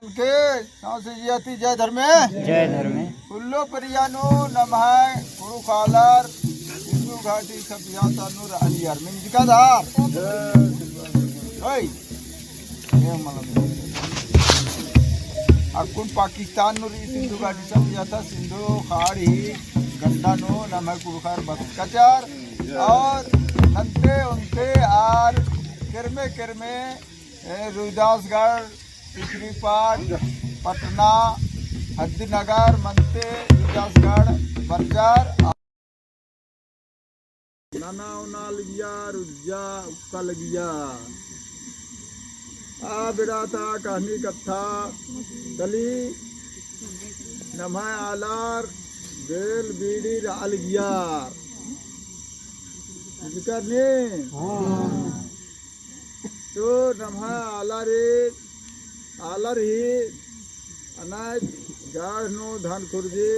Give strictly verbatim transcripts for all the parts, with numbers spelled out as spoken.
के सौंसे जिया ती जय धर्मे। जय धर्मे। उल्लो परिया नू नम्है कुँड़ुख़ आलर सिंधु घाटी सभ्यता नू रअलियर, मिंजका दर। ओय। ये मतलब। अक्कुन पाकिस्तान नू रई सिंधु घाटी सभ्यता, सिंधु खाड़ी गंडा नू नम्है कुँड़ुख़र बसकचर और नन्ते ओन्टे आर केरमे केरमे ए, रुइदासगढ़, टिकरीपाट, पटना, हद्दीनगर, मन्ते, रुइदासगढ़, बरचर, नना ओना लगिया, रुज्जा उक्का लगिया। आ बेड़ा ता कहनी कत्था तली नम्है आलर बेल बीड़ी रआ लगिया। जिकर ने? हाँ। तो नम्है आलर, आलर ही अनाज गाढ़ नू धन खुर्जी,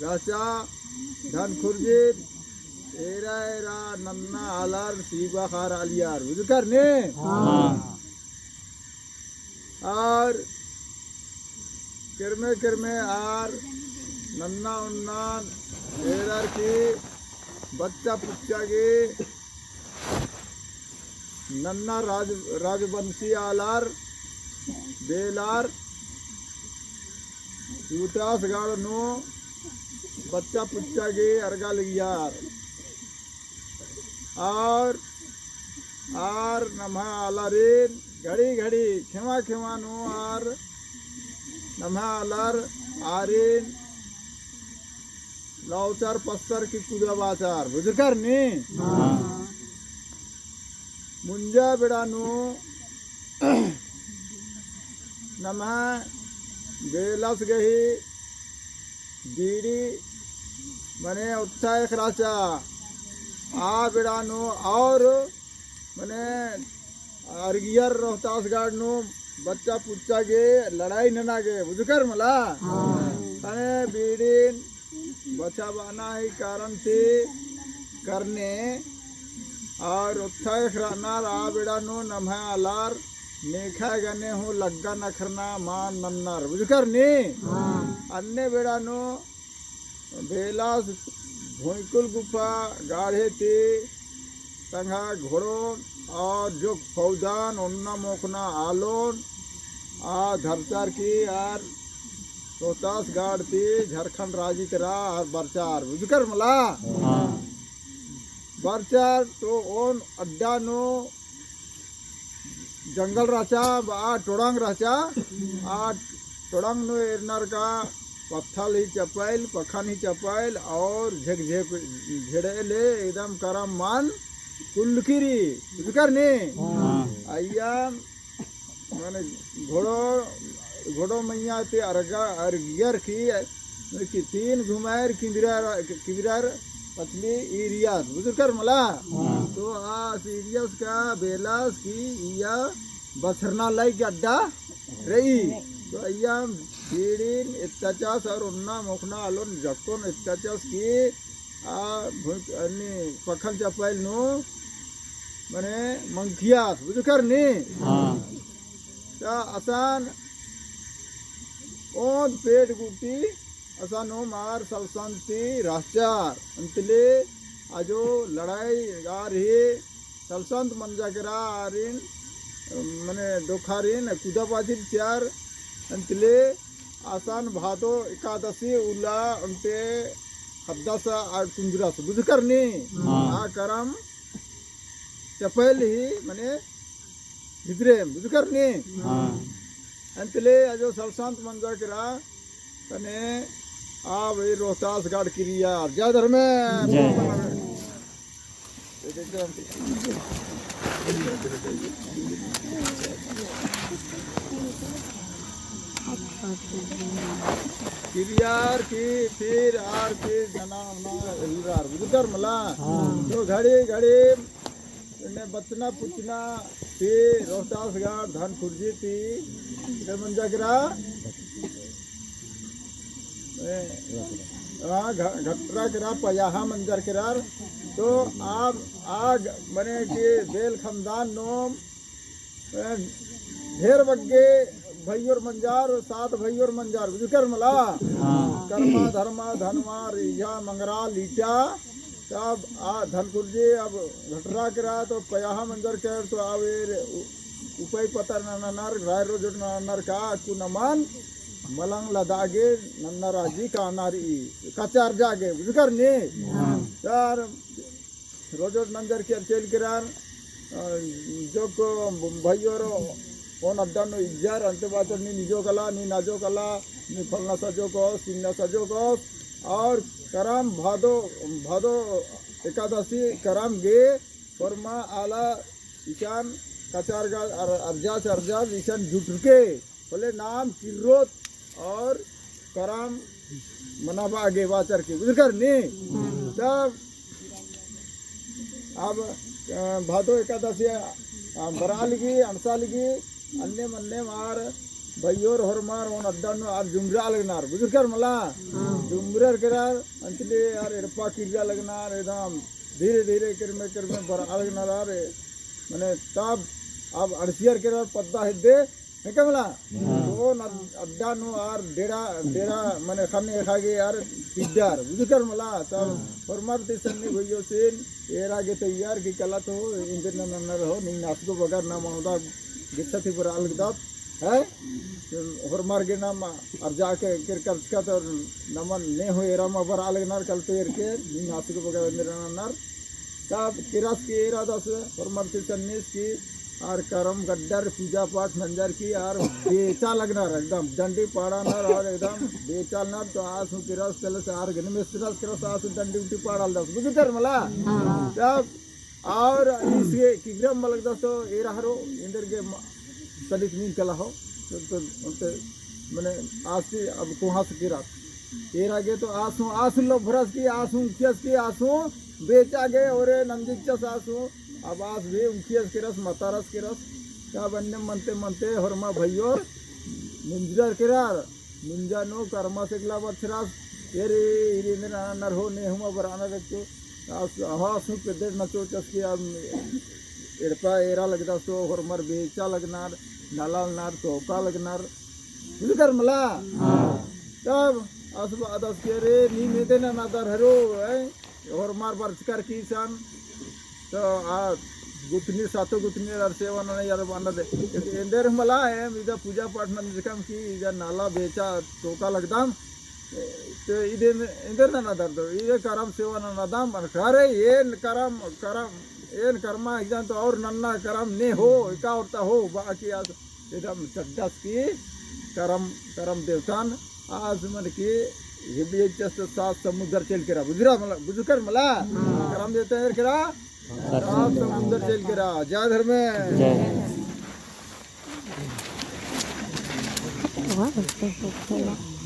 राचा धन खुर्जी, एरा एरा नन्ना आलर सीबा खार आलियर, बुझकर ने? हाँ। आर केरमे केरमे आर नन्ना उन्ना एरर की बच्चा पुच्चा गे नन्ना राज-, राजवंशी आलर बेलर रुइदासगढ़ नू बच्चा पुच्चा गे अरगा लगियर। आर, आर नम्है आलारिन घड़ी घड़ी खेमा खेमा नू आर नम्है आलर आरिन लौचर पस्तर की कुदा बाचर, बुझकर नी? हाँ। मुंजा बेड़ा नू नम्है बेलस गही बीड़ी मने उत्साह एक राचा। आ बेड़ा नू और मने अरगियर रोहतासगढ़ नू बच्चा पुच्चा गे लड़ाई नना गे बुझकर मला। हाँ। तने बीड़ीन बचाबअना ही कारण ती करने और उत्साह एक रअनर। आ बेड़ा नू नम्है आलर नेखा गने हूँ लग्गा नखरना मान नन्नर बुझकर नी। हाँ। अन्ने बेड़ा नू बेलस भुइकुल गुफा गाढ़े ती तंग्है घोड़ोन और जोक फौजान ओन्ना मोखना आलोन आ धरचर की आर रोहतासगढ़ ती झारखंड राजी तरा आर बरचर बुझकर मला। हाँ। बरचर तो ओन अड्डा नू जंगल रहचा, आ टोड़ंग रहचा, आ टोड़ंग नू एरनर का पत्थल ही चपैल, पखन ही चपैल और झेक झेक झेड़े ले एकदम करम मान कुल्लकी रई, बुझकर नी? हाँ। अइय्या माने घोड़ो, घोड़ो मइय्याँ ती अरगा, अरगियर की, कि तीन घुमायर किंदिरार, किंदिरार पचली ईरियस, बुझकर मला? हाँ। तो आ सीरियस का बेलस की इया बछरना लाइक अड्डा रई। तो इया बीड़ीन एत्ताचस और ओन्ना मोखना आलोन जक्कोन एत्ताचस की आ भुइँ, अन्ने पखन चपैल नू मने मंखियास, बुझकर नी? हाँ। ता असन ओन पेट गुटी असन ओम आर सलसंती रहचर। अंतले अजो लड़ाई आर ही सलसंत मंजा केरा आरिन, मने दोखारिन कुदा बाचिल चियर। अंतले असन भादो एकादशी उल्ला ओन्टे हद्दस आर कुंजरस, बुझकर नी? हाँ। आ करम चपैल ही मने भितरे, बुझकर नी? हाँ। अंतले अजो सलसंत मंजा केरा तने आ भाई रोहतासगढ़ किरिया, जय धर्मे। जय। किरियार की फिर आर की जना ना हिलरार बुझकर मला। हाँ। तो घड़ी घड़ी इन्ने बचना पुचना ती रोहतासगढ़ धन खुर्जी ती इधर मंजा केरा। ए, हाँ, घ-, घटरा केरा, पयाहा मंजर केरा। तो आब, आग, मने कि बेल खानदान नू, ए, ढेर बग्गे भइयोर मंजार, सात भइयोर मंजार, बुझकर मला? हाँ। करमा, धर्मा, धनवा, रिझा, मंगरा, लीटा, तब आ धनकुर्जी अब घटरा केरा, तो पयाहा मंजर केर, तो आवेर उ-, उपई पतर ननर, राय रोजोट ननर का, अक्कु नमन मलंग लदागे नन्ना राजी कानर ई, कचार जागे, बुझकर नी? हाँ। यार, रोजोट नंजर केर चेल केरार, अ, जोक भइयोर ओन अड्डा नू इज्जर, अन्ते बाचर नी निजो कला, नी नाजो कला, नी फलना सजो कोस, सिन्ना सजो कोस, और करम भादो, भादो एकादशी करम गे होरमा आला इसन कचार गा अर-, अर्जास, अर्जास इसन जुटरके, होले नाम किर्रोत और करम मनाबआ गे बाचर की, बुझकर नी? तब अब, अ, भादो एकादशी, अ, बरआ लगी, अंड़सा लगी, अन्नेम अन्नेम आर भइयोर होरमर ओन अड्डा नू आर जुमरआ लगनर, बुझकर मला? जुमरर केरर, अंचले आर एड़पा किर्रा लगनर, एकदम धीरे धीरे किरमे किरमे बरआ लगनर आर, मने तब अब अंड़सियर केरर पद्दा हेद्दे, है का मला? हाँ। तो न अड्डा नू आर डेरा, डेरा मने ख़ने एख़ा गे आर पिड्डर, बुझकर मला? तो हाँ। होरमर ती सन्नी भइयोसिन एरा गे तैयार की कला तो इंदर ननर हो, नीन नासगो बगर ना मौदा गिच्छा ती बरआ लगदत, है? होरमर गे नाम अर्जा के केरकचका तो नमन ने हो एरा मा बरआ लगनर कल तो एरके, नीन नासगो बगर इंदर ननर। तब केरस की एरा दस होरमर ती सन्नीस की आर करम गड्डर पूजा पाठ नंजर की आर बेचा लगनर एकदम डंडी पाड़ानर और एकदम बेचा लगनर तो आस हूँ केरस तले से आर गने मेसरस केरस आस हूँ डंडी उंडी पाड़ालदस बुझकर मला। हाँ। तब और इसके किग्रम मलक दस तो एरा हरो इंदर के म-, सलित नीन कला हो तो, तो, तो मने आसी अब कोहाँ से केरस एरा गे तो आस हूँ, आस हूँ लोभरस की, आस हूँ उंखियस की, आस हूँ बेचा गे, ओरे नंदिचस आस हूँ, अब आस भी उंखियस केरस, मतारस केरस, तब अन्ने मनते मनते होरमा भइयोर मुंजरर केरर, मुंजा नू करमा सेकला बछरस, एरे, इरे ने ननर हो, ने हूँ मा बरअनर रखो, आस, आस हूँ पेद्दे नचोचस की, अब एड़पा एरा लगदस तो होरमर बेचा लगनर, नलालनर, तोका लगनर, बुझकर मला? हाँ। तब आस बअदस की अरे नीम एन्देर ननादर हरो, हैं? होरमर बरचकर की सन, तो आ गुतनी, सातो गुतनी अर सेवा नना यार बअनर दे। एन्देर मला, एम इदा पूजा पाठ नंजकम की इदा नाला बेचा तोका लगदम, तो इदे एन्देर ननादर तो, इदे करम सेवा ननादम, अरे एन करम, करम, एन करमा इजन तो और नन्ना करम ने हो, एका ओरता हो, बाकी आस एकदम चड्डस की करम, करम देवतान आस मने की हिबड़ी चस सात समुद्र चेल केरा, बुझरा मला, बुझकर मला? हाँ। करम देवता एन्देर केरा, सात समुद्र चेल केरा। जय धर्मेस। जय।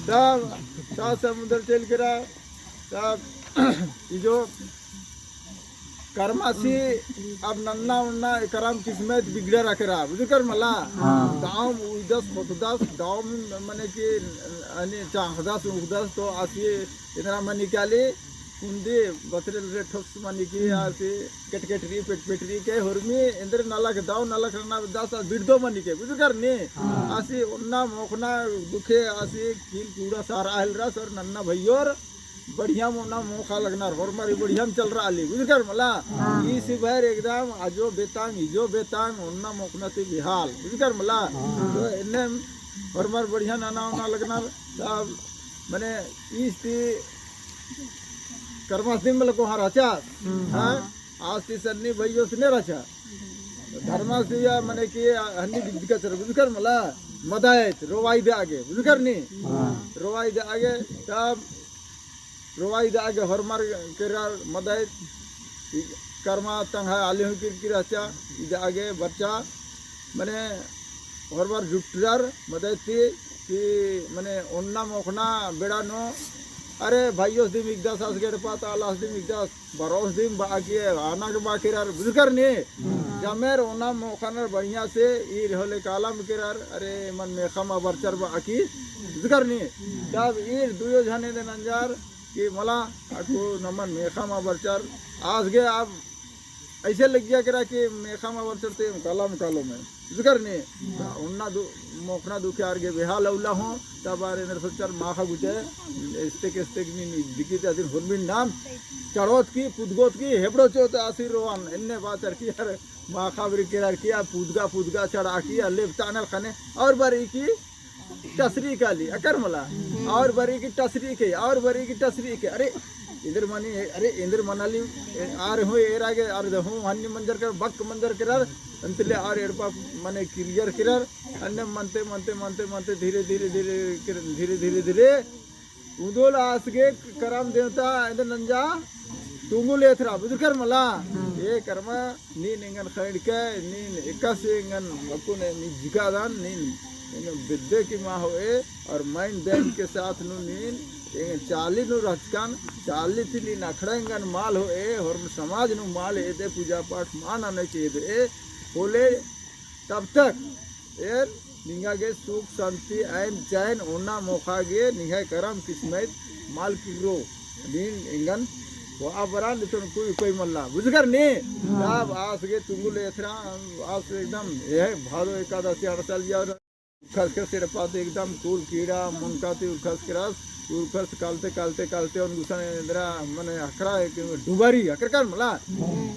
तब सात समुद्र चेल केरा, तब इजो करमासी अब नन्ना उन्ना करम किस्मत बिगड़र केरा, बुझकर मला? हाँ। दाम उइदस खोटदस, दाम मने कि अनि चाहदस उगदस तो आसी इन्देर मनी काली कुंदी बतरे रे ठोस मनी की आसी केटकेटरी पेटपेटरी के होरमी एन्देर नलख दाव नलख रना दस बिड़दो मनी के, बुझकर नी? हाँ। आसी उन्ना मोखना दुखे आसी कील कूड़ा सारा हेलरस और नन्ना भइयोर बढ़िया मोना मोखा लगनर, होरमर बढ़िया चलरआ ली, बुझकर मला? हाँ। ई सिभर एकदम अजो बेतांग, इजो बेतांग, ओन्ना मोखना ती बिहाल, बुझकर मला? हाँ। तो एन्ने होरमर बढ़िया नना ओना लगनर, तब मने ईस ती करमास दिम मला कोहाँ रहचा, हम्म। हाँ? आस ती सन्नी भइयोस ने रहचा। धर्मास दिया मने कि हन्नी बिजका चर, बुझकर मला? मदायत, रोवाई दे आगे, बुझकर नी? हाँ। रोवाई दे आगे, तब रोवा इदा आगे होरमर केरर मदइत, करमा तंग्है आली हूँ किरकिर रहचा, इदा आगे बरचा, मने होरमर जुटरर मदइत ती कि मने ओन्ना मोखना बेड़ा नू, अरे भाइयोस दिम इकदस आस गे एड़पा ता आलास दिम इकदस, बरोस दिम बा आगे आना गे बा केरर, बुझकर नी? जमेर ओना मोखनर बढ़िया से ईर होले कालम केरर, अरे मन मेखा मा बरचर बा आकी, बुझकर नी? तब ईर दुयो झने दे नंजर, कि मला अक्कु नमन मेखा मा बरचर, आस गे अब ऐसे लग्गिया केरा कि मेखा मा बरचर ते काला मा कालो में। जुकर ने, ओन्ना दु-, मोखना दुखे आर गे बेहाल उल्ला हूँ, तब आर एन्देर सोचर माखा गुचे, एस्तेक एस्तेक नीन दिकित अदिन हुरमिन नाम, चढ़ोत की, पुदगोत की, हेबड़ो चोत आसिर रोहन, एन्ने बाचर की यार, माखा बरी केरर की, आ पुदगा पुदगा चढ़ा की, आ लेबतानर खने, और बारी की, टसरी काली, अकर मला। और बरी की टसरी के, और बरी की टसरी के। अरे, एन्देर मनी, अरे, एन्देर मनाली, ए, आर हूँ, एरा गे, आर हूँ, हन्नी मंजर कर, बक मंजर करर, अंतले आर एड़पा मने किरियर किरर, अन्ने मनते, मनते, मनते, मनते, धीरे, धीरे, धीरे, किर-, धीरे, धीरे, धीरे, उन्दुल आस गे करम देवता एन्देर नंजा तुंगुल एथरा बुझुरकर मला। ए करमा नीन एंगन खैंड़के, नीन एकासे एंगन अक्कुन निजकादन, नीन एंगन बेद्दे की मा होए, और माइन देन के साथ नू नीन एंगन चाली नू रहचकन, चाली ती नीन अखड़ा एंगन मल होए, होरम समाज नू मल एदे, पूजा पाठ मा नने के एदे, होले तब तक एर निंगा गे सुख शांति ऐन चैन ओना मोखा गे निंग्है करम किस्मत मल किर्रो। नीन एंगन होआ बरा नितन कोई कोई मल्ला। बुझकर ने? हाँ। तब आस गे तुंगुल एथरा, आस एकदम, ए भादो एकादशी अंड़सा लिया और खसखस एड़पा ती एकदम कुल कीड़ा मुनका ती उरखस केरस, उरखस कालते, कालते, कालते ओन गुसन एन्दरा मने अखरा एक डुबारी, अखरकन मला।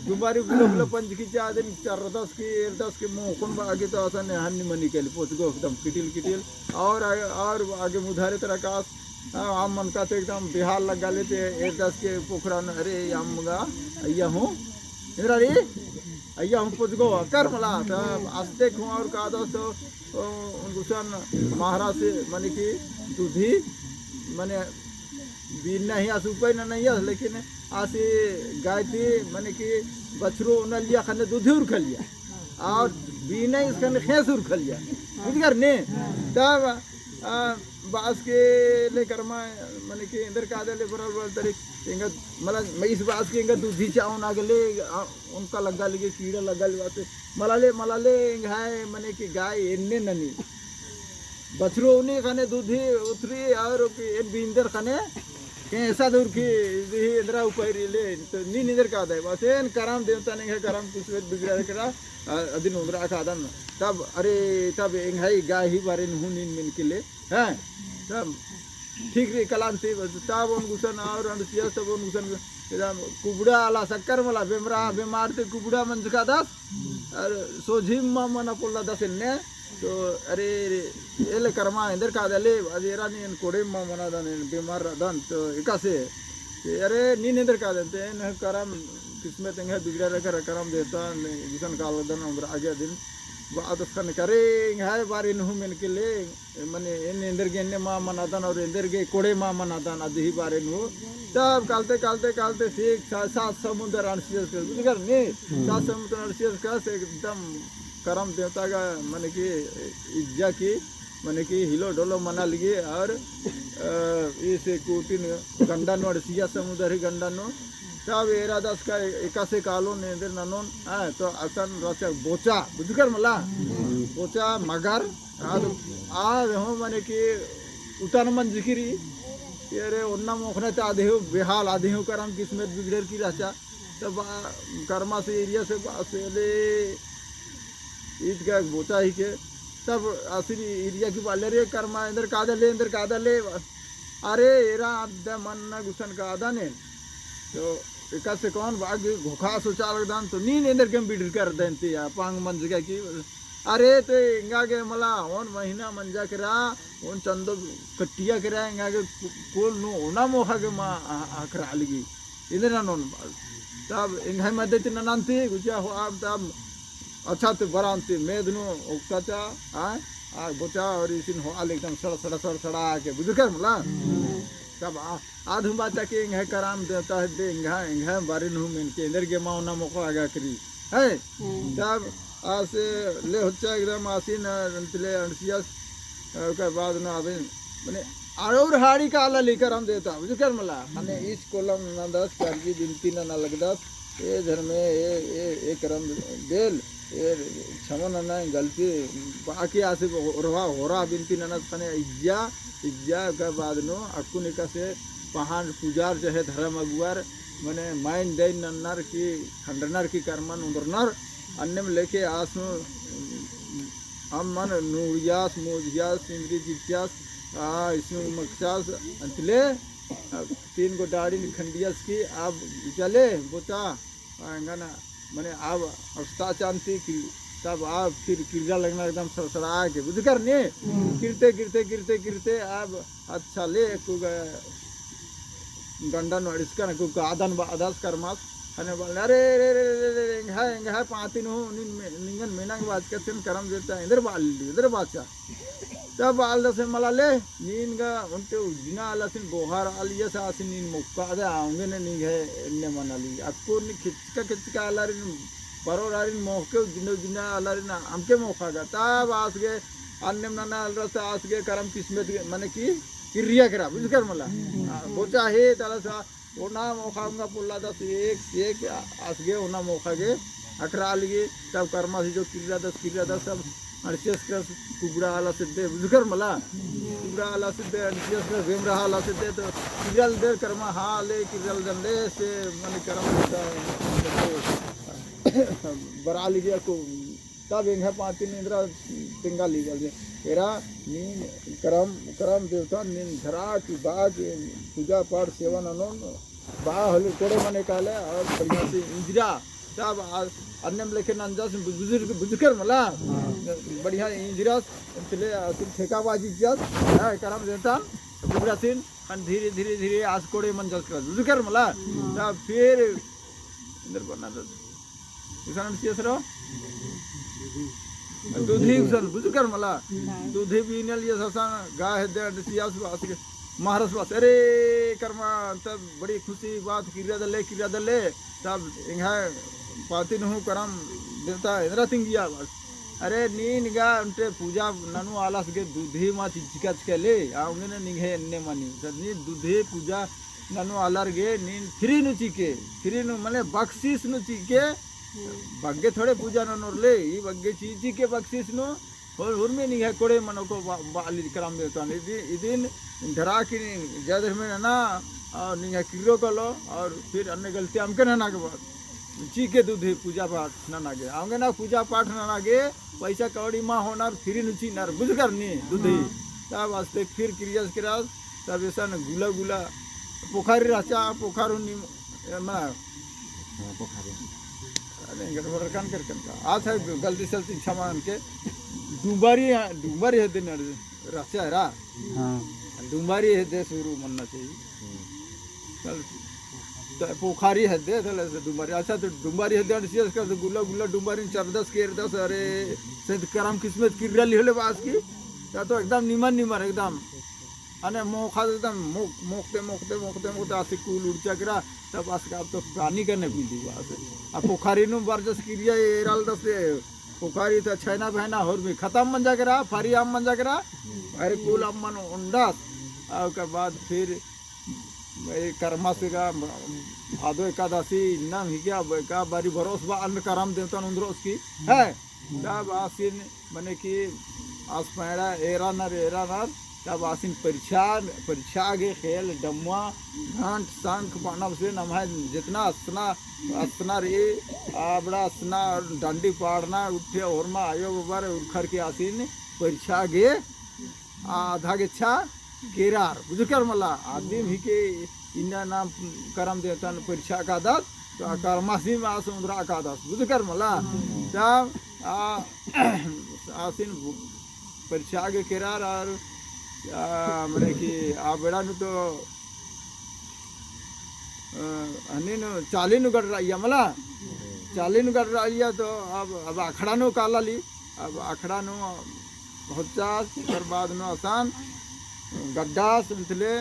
डुबारी बुलो बुलो पंजकी चा दिन चरदस की, एरदस की मोखन बा आगे तो असन हन्नी मनी के पोचगो एकदम किटिल किटिल। और आगे, और आगे मुधारे तरह कास, आ, आम मनका ते एकदम बिहार लग्गा लेते, एरदस के पोखरा न, अरे, आम गा, अइया हूँ, एरा रे, अइया हूँ पोचगो, अकर मला, त अस्ते खुआ और कादस तो, ओ, ओन गुसन महाराज से, मने कि दूधी, मने बीन नहीं आस उपाय ना नहीं आस, लेकिन आसी गाय ती, मने कि बछरू उना लिया खने दूधी उरखा लिया। और बीन नहीं इस खने खेस उरखा लिया। बुझकर ने? तब, आ, बास के ले करमा, मने कि एन्देर कादे ले बराबर तरी, एंगा, मला, मैं इस बास के एंगा दूधी चावन आगे ले, आ, उनका लग्गा लगे, कीड़ा लग्गा लगे, बाते, मला ले, मला ले, एंग्है, मने कि गाय एन्ने ननी। बछरू उनी खने दूधी उतरी और कि एन बींदर खने, के ऐसा दूर की, दूधी एन्दरा उपाय री ले, तो नीन एन्देर कादे, बस एन करम देवता ने एंग्है करम किस्मत बिगड़ा केरा, आ, अदिन उन्दरा कादन। तब, अरे, तब एंग्है गाय ही बारे नू हूँ नीन मेन के ले, हैं? तब ठीक री कलान ती, तब ओन गुसन और अंडसियस, तब ओन गुसन, एकदम कुबड़ा आला सक्कर मला, बेमरा, बेमार ती कुबड़ा मंजकादस, और सोझी मा मना पोल्लादस एन्ने, तो अरे, एले करमा एन्देर कादे ले, अज एरा नीन कोड़े मा मनादन, एन बेमार रअदन, तो एकासे, अरे, नीन एन्देर कादे, ते एन करम, किस्मत एंग्है बिगड़ा रकर, करम देवता, गुसन कालदन, उन्दरा आगे दिन, बादस खने करे, एंग्है बारे नू हूँ मेन के ले, मने एन एन्देर गे एन्ने मा मनादन और एन्देर गे कोड़े मा मनादन अदही बारे नू। तब कालते, कालते, कालते से सा-, सात समुंदर अंडसियस कस, बुझकर ने? हम्म। सात समुंदर अंडसियस कस एकदम करम देवता गा मने कि इज्जा की, मने कि हिलो डोलो मना लगी और, अ, इसे कुटिन गंडा नू अंडसिया समुंदर ही गंडा नू। तब एरादस का एकासे कालोन एन्देर ननोन, हाँ, तो असन रहचा बोचा, बुझकर मला? हम्म। बोचा मगर आद, आद हूँ मने कि उतन मंजकी री, अरे ओन्ना मोखना ती आदे हूँ बेहाल, आदे हूँ करम किस्मत बिगड़र की रहचा। तब आ, करमा से एरिया से बा-, से ले ईद का बोचा ही के, तब आसिर एरिया की बाले रे करमा एन्देर कादे ले, एन्देर कादे ले, अरे एरा आद मन्ना गुसन कादन, तो एकासे कौन बाग घोखा सोचा लगदन, तो नीन एन्देर के बिगड़र कर देन ती, आ पांग मंजका की अरे ते एंगा गे मला ओन महीना मंजा केरा, ओन चंदो कट्टिया केरा, एंगा गे कु-, कुल नू ओना मोखा गे मा आ-, आखरा लगी। इदे ननोन। तब एंग्है मदे ती ननन ती, गुचा हो आब तब अच्छा ते बरान ती, मेद नू उक्ता चा, आ, आ, बोचा और इसिन हो आल एकदम सड़ा, सड़ा, सड़ा, सड़ा आके, बुझकर मला? तब आ, आद हूँ बाचा के एंग्है करम देवता हेद्दे, एंग्है, एंग्है बारे नू हूँ मेन के, एन्देर गे मा ओना मोखा आगा करी। है? हम्म। तब आसे ले होच्चा एकदम आसिन, अंतले अंडसियस, ओकर बाद ना अदिन, मने, और हाड़ी का आला लेकर हम देता, बुझकर मला, मने, इस कोलम ननदस, करजी बिनती नना लगदस, ए धर्मे, ए, ए, ए करम बेल, ए क्षमा नना गलती, बाकी आसे होरहा, होरहा बिनती ननस खने इज्जा, इज्जा के बाद नो, अक्कुन एकासे पहान पुजार चाहे धर्म अगुवर, मने माइन दैन नन्नर की खंडनर की करमन उंदरनर, अन्नेम लेखे आस हूँ अम्मन नूड़ियास, मोझियास, इंद्री जितियास, आ, इसु मकसास, अंतले, आ, तीन गो डाड़िन खंडियास की, अब चले, बोचा, आ, एंगन, मने, अब अस्ता चांती की, तब अब फिर किर्रा लगना एकदम सड़सड़ा के, बुझकर ने? हम्म। किरते, किरते, किरते, किरते, अब अच्छा ले, कुगा डंडा नू अड़िसकन, कुगा आदन बअदस करमस, हने बअले, "अरे, रे, रे, एंग्है, एंग्है पाती नू हूँ, निन मे-, निंगन मेना गे बाचकत से करम देवता, एन्देर बअली, एन्देर बाचा।" तब बअलदस मला ले, नीन गा ओन्टे उज्जना आलासिन बोहारआ लियस आसिन नीन मोक्खा दे, औंगे ने निंग्है एन्ने मनाली। अक्कु नी खिचका खिचका आलारिन बरोर आरिन मोख़के उज्जना उज्जना आलारिन अमके मोख़ा गा। तब आस गे अन्नेम नना आलरस आस गे करम किस्मत गे, मने कि किर्रिया केरा, बुझकर मला। आ, बोचा हे, तलस ओना मोख़ा उंगा पोल्लादस एक से एक आ-, आस गे ओना मोख़ा गे अखरा लगी, तब करमस जो किर्रादस, किर्रादस, तब अंड़सियस केरस कुबड़ा आलास एद्दे, बुझकर मला। कुबड़ा आलास एद्दे, अंड़सियस केरस बेमरा आलास एद्दे, तो किर्रा लदे करमा, हाँ ले, किर्रा लदन ले, से मने करम होता, बरआ लगी अक्कु तब एंग्है पाती नू एन्देरा तेंगा ली बअले, एरा नीन करम, करम देवता नीन धरा की बआ की पूजा पाठ सेवा ननोन बआ होले कोड़े मने काले और बढ़िया से इंजरा। तब आ-, अन्नेम लेखे नंजस बुजुर्ग, बुझकर मला, बढ़िया इंजरस, एन्ते ले आसिन ठेका बाजी जस, हाँ, करम देवता, बुझरासिन, अन धीरे, धीरे, धीरे आस कोड़े मंजस कर, बुझकर मला। तब फिर एन्देर बअना इसन अंड़सियस रओ? दूधी उसन, बुझकर मला। दूधी बीनल ये ससन, गा हेद्दे अंड़सियस बअस के, महरस बअस, अरे, करमा, तब बड़ी खुशी बात, किर्रा दले, किर्रा दले, तब एंग्है पाती नू हूँ करम देवता एन्देरा तिंगिया बअस। अरे, नीन गा ओन्टे पूजा ननू आलास गे दूधी मा चिचका चिचका ले, औंगे ने निंग्है एन्ने मनी। तब नीन दूधी पूजा ननू आलर गे नीन free नू चिके, free नू मने बख्शिश नू चिके, बग्गे थोड़े पूजा ननोर ले, ई बग्गे चिचिके बख्शिश नू, होर, होर में निंग्है कोड़े मनो को बा-, बाली करम देवता ने, इदि-, इदिन धरा की नी, जय धर्मे नना, और निंग्है किर्रो कलो, और फिर अन्ने गलती अमके नना के बाद, चिके दूधी पूजा पाठ नना गे, औंगे ना पूजा पाठ नना गे, पैसा कौड़ी मा होनर, free नू चिनर, बुझकर नी, दूधी। तब आस्ते फिर किर्रियस केरस, तब एसन गुला गुला पोखरी रहचा, पोखर हूँ नी, ए, मना। हाँ, पोखरी। अरे, गड़बड़ कन कर कन का। आज है गलती सलती क्षमा के। डुम्बारी, डुम्बारी हेद्दे न रहचा एरा। हाँ। डुम्बारी हेद्दे शुरू मनना चाहिए। चल, त पोखरी हेद्दे, तले से डुम्बारी। अच्छा, तो डुम्बारी हेद्दे, अंड़सियस का तो गुला गुला डुम्बारी चरदस केरदस, अरे, से तो करम किस्मत किर्रा ली होले बअस की। या तो एकदम निमन निमन, एकदम। अने मोख़ा एकदम मोख़-, मोख़ते, मोख़ते, मोख़ते, मोख़ते आसी कुल उड़चा केरा, तब आस का अब तो पानी कने पीदी बअस। आ पोखरी नू बरजस किर्रिया एरालदस, पोखरी तो छैना बहना होर भी खतम मंजा केरा, फरी अम्म मंजा केरा, अरे कुल अम्मन ओंडस। आ ओकर बाद फिर ए करमस गा भादो एकादशी इन्ना ही क्या, एका बारी भरोस बा अन्न करम देवतन उंदरोस की, है? तब आसिन मने कि आस पैड़ा एरानर, एरानर, तब आसिन परिछा, परिछा गे खेल, डम्मा, घंट, शंख, बानब से नम्है जितना असना, असना रई, आबड़ा असना, डंडी पाड़ना, उठे होरमा आयो बबर उरखर के आसिन परिछा गे, आधा गेच्छा केरार, बुझकर मला, आदिम ही के इन्ना नाम करम देवतन परिछा कादत, तो आ करमासिम आस उंदरा कादत, बुझकर मला। तब आ, आसिन परिछा गे केरार और, आ, मने कि आ बेड़ा नू तो, अ, हनी नू चाली नू गड़राइया मला, चाली नू गड़राइया तो अब, अब अखड़ा नू काला ली, अब अखड़ा नू होचास, ओकर बाद नू असान गड्डास, उन्तले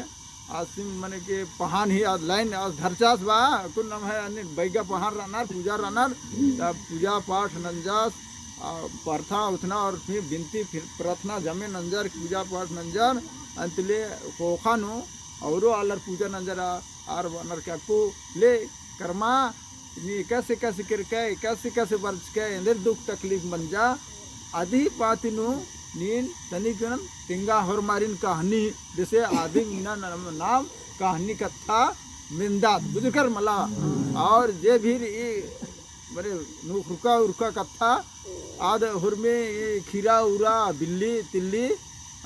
आसिम मने के पहान ही आद लाइन आस धरचास बा, कुन नम्है अन्ने बैगा पहान रअनर, पूजा रअनर, तब पूजा पाठ नंजास, आ, परथा उठना और फिर बिनती, फिर प्रार्थना जमे नंजर, पूजा पाठ नंजर, अन्तले ख़ोख़ा नू औरो आलर पूजा नंजर आ, आर बअनर का अक्कु ले करमा, नी एकासे एकासे केरकय, एकासे एकासे बरचकय, एन्देर दुख तकलीफ मंजा, अदी पाती नू नीन तनिक नन तिंगा होरमारिन कहनी, जैसे आदिम इन्ना नाम, नाम कहनी कत्था मेंदात, बुझकर मला। और जे भी ई, मने, नुखरुका उरका कत्था, आद हुरमी ई खीरा उरा, बिल्ली, तिल्ली,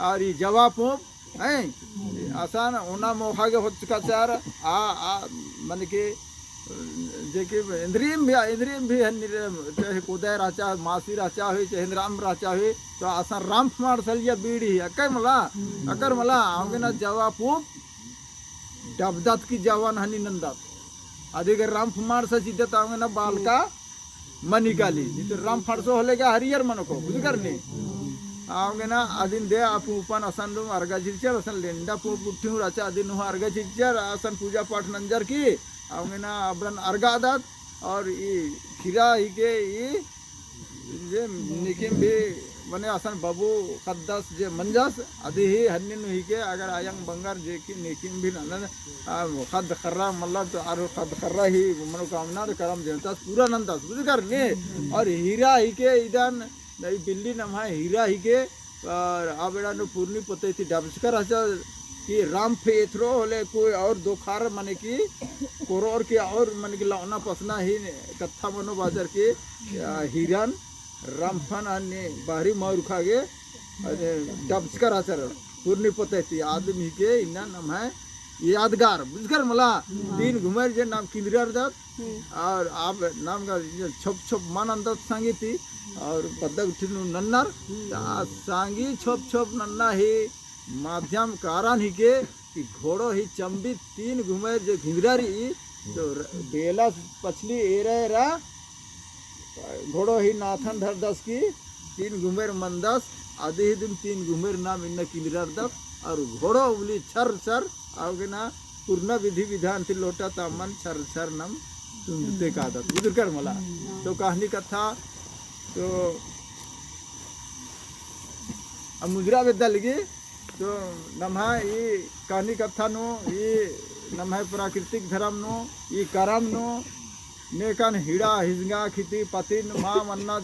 और ई जवा पूंप, हैं? असन ओना मोखा गे होचका चार, आ, आ, मने कि, जे कि इन्द्रिम भी, इन्द्रिम भी हन्नी रे, चाहे कोदय रहचा, मासी रहचा हुई, चाहे इन्द्राम रहचा हुई, तो असन रंफ माड़सलिया बीड़ी, अक्कर मला, अक्कर मला, औंगे ना जवा पूंप, डबदत की जवा नू हन्नी नन्दत। अदिगे रंफ माड़सा चिद्दत औंगे ना बालका मनी काली। जितु रंफ फड़सो होले गा हरियर मनो को, बुझकर नी? औंगे ना अदिन दे आ पूंपन असन डूम अरगा चिच्चर, असन लेंडा पूंप गुट्ठी हूँ रहचा अदिन हूँ अरगा चिच्चर, असन पूजा पाठ नंजर की, औंगे ना अबड़न अरगादत, और ई खीरा ही के ई जे नेकिम भी मने असन बबू ख़द्दस जे मंजस, अदी ही हन्नी नू ही के अगर अयंग बंगर जे कि नेकिम भी ननन, आ, ख़द्द ख़र्रा मतलब तो आरो ख़द्द ख़र्रा ही मनोकामना तो करम देवतास पूरा नन्दस, बुझकर नी? और हीरा ही के इदन, ई बिल्ली नम्है हीरा ही के, और आ बेड़ा नू पूर्नी पतई ती डबचकर रहचा कि रंफ एथरो होले कोई और दोखार मने कि कोरोर के और मने कि लौना पसना ही कत्था मनो बाजर के, आ, हीरन रंफन अन्ने बाहरी मौर खा गे, अन्ने डबचकर रहचर। पूर्नी पतई ती आदिम ही के इन्ना नम्है यादगार, बुझकर मला? तीन घुमर जे नाम किंदरर दत, और अब नाम का जे छोप छोप मन अंदर संगी ती, और पद्दा गुट्ठी नू नन्नर, ता संगी छोप छोप नन्ना ही माध्यम कारण ही के, कि घोड़ो ही चम्बी तीन घुमर जे घिंदरा रई, तो र-, बेला पछली एरा एरा घोड़ो ही नाथन धरदस की तीन घुमेर मंदस, अदी ही दिन तीन घुमेर नाम इन्ना किंदरर दत, और घोड़ो उली छर छर, औंगे ना पूर्ण विधि विधान ती लोटा ता मन छर छर नाम तुंदते कादत। बुझकर मला? तो कहानी कत्था, तो अब मुजरा बेद्दा लगी, तो नम्है ई कहानी कत्था नू, ई नम्है प्राकृतिक धरम नू, ई करम नू, नेकन हिड़ा हिजंगा खिती पतिन मा मन्ना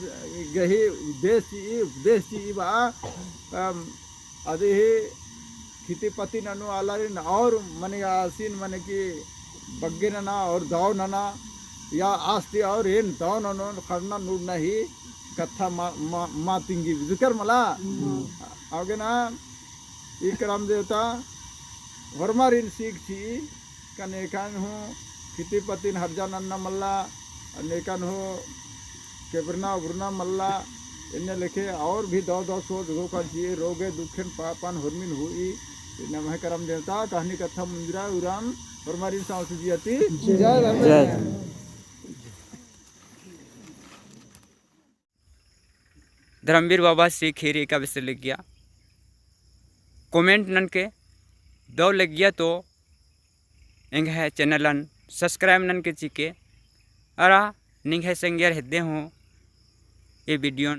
गही उपदेश चिई, उपदेश चिई बा, अम, अदी ही खिती पतिन अनु आलारिन और मने आसिन मने कि बग्गे नना और दव नना या आस्ती और एन दव ननोन खड़ना नूड़ना ही कत्था मा, मा, मा तिंगी बुझकर मला। औंगे ना ई करम देवता होरमारिन सीख चिई, का नेकन हूँ खिती पतिन हर्जा नन्ना मल्ला, नेकन हूँ केबरना उबरना मल्ला, इन्ने लेखे और भी दव दव सोच घोखा चिए, रोगे दुखेन पापन होरमिन हुई, नम्है करम देवता, कहानी कत्था मुंजरा उराम, होरमारिन सांस जिया ती। जय धर्मेस। जय। धर्मवीर बाबा श्री खीरी का विषय लग्गिया। Comment ननके दव लग्गिया तो एंग्है channel अन subscribe ननके चिके। अरा निंग्है संगियर हेद्दे हूँ ए video